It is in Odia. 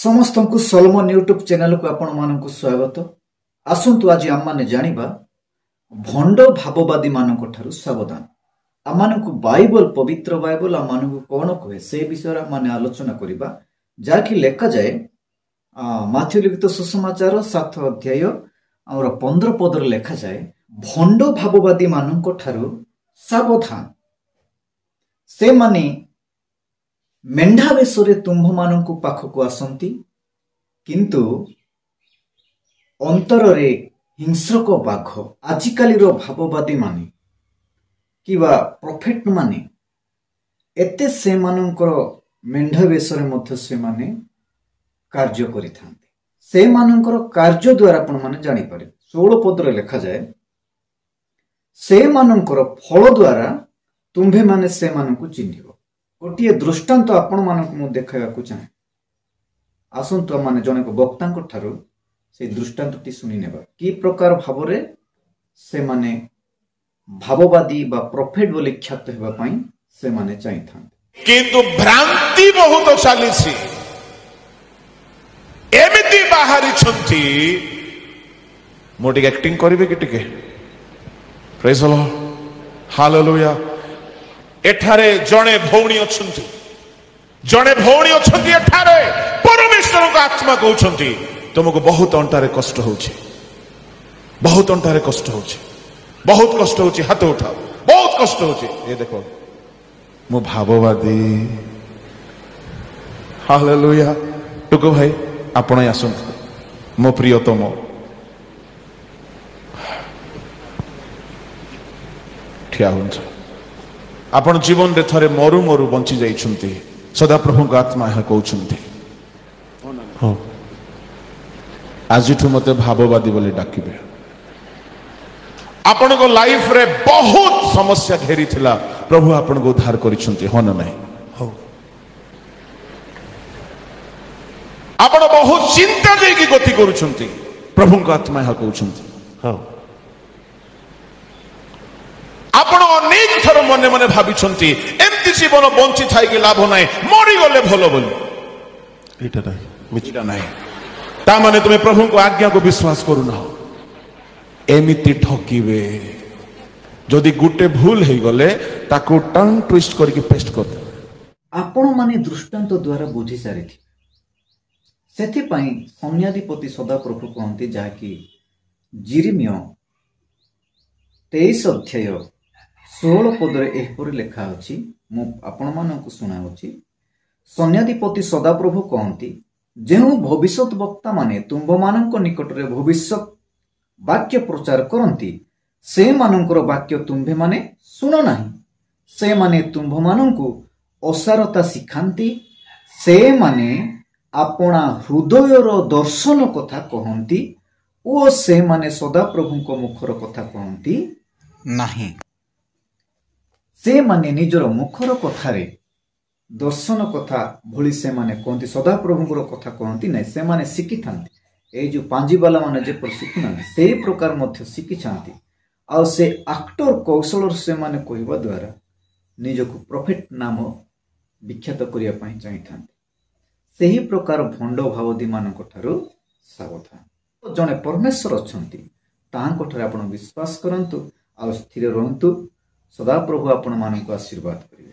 ସମସ୍ତଙ୍କୁ ସଲମନ ୟୁଟ୍ୟୁବ ଚ୍ୟାନେଲକୁ ଆପଣମାନଙ୍କୁ ସ୍ୱାଗତ। ଆସନ୍ତୁ ଆଜି ଆମମାନେ ଜାଣିବା ଭଣ୍ଡ ଭାବବାଦୀମାନଙ୍କ ଠାରୁ ସାବଧାନ। ଆମମାନଙ୍କୁ ବାଇବଲ, ପବିତ୍ର ବାଇବଲ ଆମମାନଙ୍କୁ କଣ କୁହେ ସେ ବିଷୟରେ ଆମମାନେ ଆଲୋଚନା କରିବା, ଯାହାକି ଲେଖାଯାଏ ମାଥ୍ୟୁ ଲିଖିତ ସୁସମାଚାର 7 ଅଧ୍ୟାୟ ଆମର 15 ପଦରେ ଲେଖାଯାଏ, ଭଣ୍ଡ ଭାବବାଦୀ ମାନଙ୍କ ଠାରୁ ସାବଧାନ, ସେମାନେ ମେଣ୍ଢା ବେଶରେ ତୁମ୍ଭମାନଙ୍କୁ ପାଖକୁ ଆସନ୍ତି, କିନ୍ତୁ ଅନ୍ତରରେ ହିଂସ୍ରକ ବାଘ। ଆଜିକାଲିର ଭାବବାଦୀ ମାନେ କିମ୍ବା ପ୍ରଫେଟ ମାନେ ଏତେ ସେମାନଙ୍କର ମେଣ୍ଢା ବେଶରେ ମଧ୍ୟ ସେମାନେ କାର୍ଯ୍ୟ କରିଥାନ୍ତି। ସେମାନଙ୍କର କାର୍ଯ୍ୟ ଦ୍ୱାରା ଆପଣମାନେ ଜାଣିପାରିବେ। 16 ପଦରେ ଲେଖାଯାଏ, ସେମାନଙ୍କର ଫଳ ଦ୍ୱାରା ତୁମ୍ଭେମାନେ ସେମାନଙ୍କୁ ଚିହ୍ନିବ। ଗୋଟିଏ ଦୃଷ୍ଟାନ୍ତ ଆପଣମାନଙ୍କୁ ମୁଁ ଦେଖାଇବାକୁ ଚାହେଁ। ଆସନ୍ତୁ ଆମମାନେ ଜଣକ ବକ୍ତାଙ୍କ ଠାରୁ ସେଇ ଦୃଷ୍ଟାନ୍ତଟି ଶୁଣିନେବା, କି ପ୍ରକାର ଭାବରେ ସେମାନେ ଭାବବାଦୀ ବା ପ୍ରଫେଟ ବୋଲି ଖ୍ୟାତ ହେବା ପାଇଁ ସେମାନେ ଚାହିଁଥାନ୍ତି। କିନ୍ତୁ ଭ୍ରାନ୍ତି ବହୁତ ଚାଲିଛି, ଏମିତି ବାହାରିଛନ୍ତି। ମୁଁ ଟିକେ ଆକ୍ଟିଂ କରିବି କି ଟିକେ? Praise the Lord, hallelujah. ଏଠାରେ ଜଣେ ଭଉଣୀ ଅଛନ୍ତି, ଜଣେ ଭଉଣୀ ଅଛନ୍ତି ଏଠାରେ। ପରମେଶ୍ୱରଙ୍କ ଆତ୍ମା କହୁଛନ୍ତି ତୁମକୁ ବହୁତ ଅଣ୍ଟାରେ କଷ୍ଟ ହଉଛି, ବହୁତ ଅଣ୍ଟାରେ କଷ୍ଟ ହଉଛି, ବହୁତ କଷ୍ଟ ହଉଛି, ହାତ ଉଠାଅ, ବହୁତ କଷ୍ଟ ହଉଛି। ଏ ଦେଖ, ମୁଁ ଭାବବାଦୀ। ହାଲେଲୁୟା। ଟୁକୁ ଭାଇ ଆପଣ ଆସନ୍ତୁ, ମୋ ପ୍ରିୟତମ। ଠିଆ ହୁଅନ୍ତୁ। ଆପଣ ଜୀବନରେ ଥରେ ମରୁ ମରୁ ବଞ୍ଚି ଯାଇଛନ୍ତି, ସଦାପ୍ରଭୁଙ୍କ ଆତ୍ମା ଏହା କହୁଛନ୍ତି। ହଁ, ଆଜିଠୁ ମତେ ଭାବବାଦୀ ବୋଲି ଡାକିବେ। ଆପଣଙ୍କ ଲାଇଫରେ ବହୁତ ସମସ୍ୟା ଘେରିଥିଲା, ପ୍ରଭୁ ଆପଣଙ୍କୁ ଉଦ୍ଧାର କରିଛନ୍ତି, ହଁ ନା ନାହିଁ? ହଉ। ଆପଣ ବହୁତ ଚିନ୍ତା ଦେଇକି ଗତି କରୁଛନ୍ତି, ପ୍ରଭୁଙ୍କ ଆତ୍ମା ଏହା କହୁଛନ୍ତି। ହଁ। ଆପଣ ଅନେକ ଥର ମନେ ମନେ ଭାବିଛନ୍ତି ଏମିତି ଜୀବନ ବଞ୍ଚି ଥାଇକି ଲାଭ ନାହିଁ, ମରିଗଲେ ଭଲ ବୋଲି। ଏଇଟା ନାହିଁ, ଏଇଟା ନାହିଁ। ତା ମାନେ ତୁମେ ପ୍ରଭୁଙ୍କ ଆଜ୍ଞାକୁ ବିଶ୍ୱାସ କରୁନାହ। ଏମିତି ଠକିବେ, ଯଦି ଗୋଟେ ଭୁଲ ହେଇଗଲେ ତାକୁ ଟର୍ନ ଟ୍ୱିଷ୍ଟ କରିକି ପେଷ୍ଟ କରିଦେବେ। ଆପଣମାନେ ଦୃଷ୍ଟାନ୍ତ ଦ୍ୱାରା ବୁଝି ସାରିଥିବେ। ସେଥିପାଇଁ ସୈନ୍ୟାଧିପତି ସଦାପ୍ରଭୁ କହନ୍ତି, ଯାହାକି ଯିରିମିୟ 23 ଅଧ୍ୟାୟ 16 ପଦରେ ଏହିପରି ଲେଖା ଅଛି, ମୁଁ ଆପଣମାନଙ୍କୁ ଶୁଣାଉଛି। ସୈନ୍ୟାଧିପତି ସଦାପ୍ରଭୁ କହନ୍ତି, ଯେଉଁ ଭବିଷ୍ୟତ ବକ୍ତାମାନେ ତୁମ୍ଭମାନଙ୍କ ନିକଟରେ ଭବିଷ୍ୟତ ବାକ୍ୟ ପ୍ରଚାର କରନ୍ତି, ସେମାନଙ୍କର ବାକ୍ୟ ତୁମ୍ଭେମାନେ ଶୁଣ ନାହିଁ। ସେମାନେ ତୁମ୍ଭମାନଙ୍କୁ ଅସାରତା ଶିଖାନ୍ତି, ସେମାନେ ଆପଣା ହୃଦୟର ଦର୍ଶନ କଥା କହନ୍ତି ଓ ସେମାନେ ସଦାପ୍ରଭୁଙ୍କ ମୁଖର କଥା କହନ୍ତି ନାହିଁ। ସେମାନେ ନିଜର ମୁଖର କଥାରେ ଦର୍ଶନ କଥା ଭଳି ସେମାନେ କହନ୍ତି, ସଦାପ୍ରଭୁଙ୍କର କଥା କହନ୍ତି ନାହିଁ। ସେମାନେ ଶିଖିଥାନ୍ତି, ଏଇ ଯୋଉ ପାଞ୍ଜିବାଲା ମାନେ ଯେପରି ଶିଖୁନାହାନ୍ତି ସେଇ ପ୍ରକାର ମଧ୍ୟ ଶିଖିଥାନ୍ତି। ଆଉ ସେ ଆକ୍ଟର କୌଶଳର ସେମାନେ କହିବା ଦ୍ୱାରା ନିଜକୁ ପ୍ରଫେଟ ନାମ ବିଖ୍ୟାତ କରିବା ପାଇଁ ଚାହିଁଥାନ୍ତି। ସେହି ପ୍ରକାର ଭଣ୍ଡ ଭାବଦୀମାନଙ୍କ ଠାରୁ ସାବଧାନ। ଜଣେ ପରମେଶ୍ୱର ଅଛନ୍ତି, ତାହାଙ୍କ ଠାରେ ଆପଣ ବିଶ୍ୱାସ କରନ୍ତୁ ଆଉ ସ୍ଥିର ରୁହନ୍ତୁ। ସଦାପ୍ରଭୁ ଆପଣମାନଙ୍କୁ ଆଶୀର୍ବାଦ କରିବେ।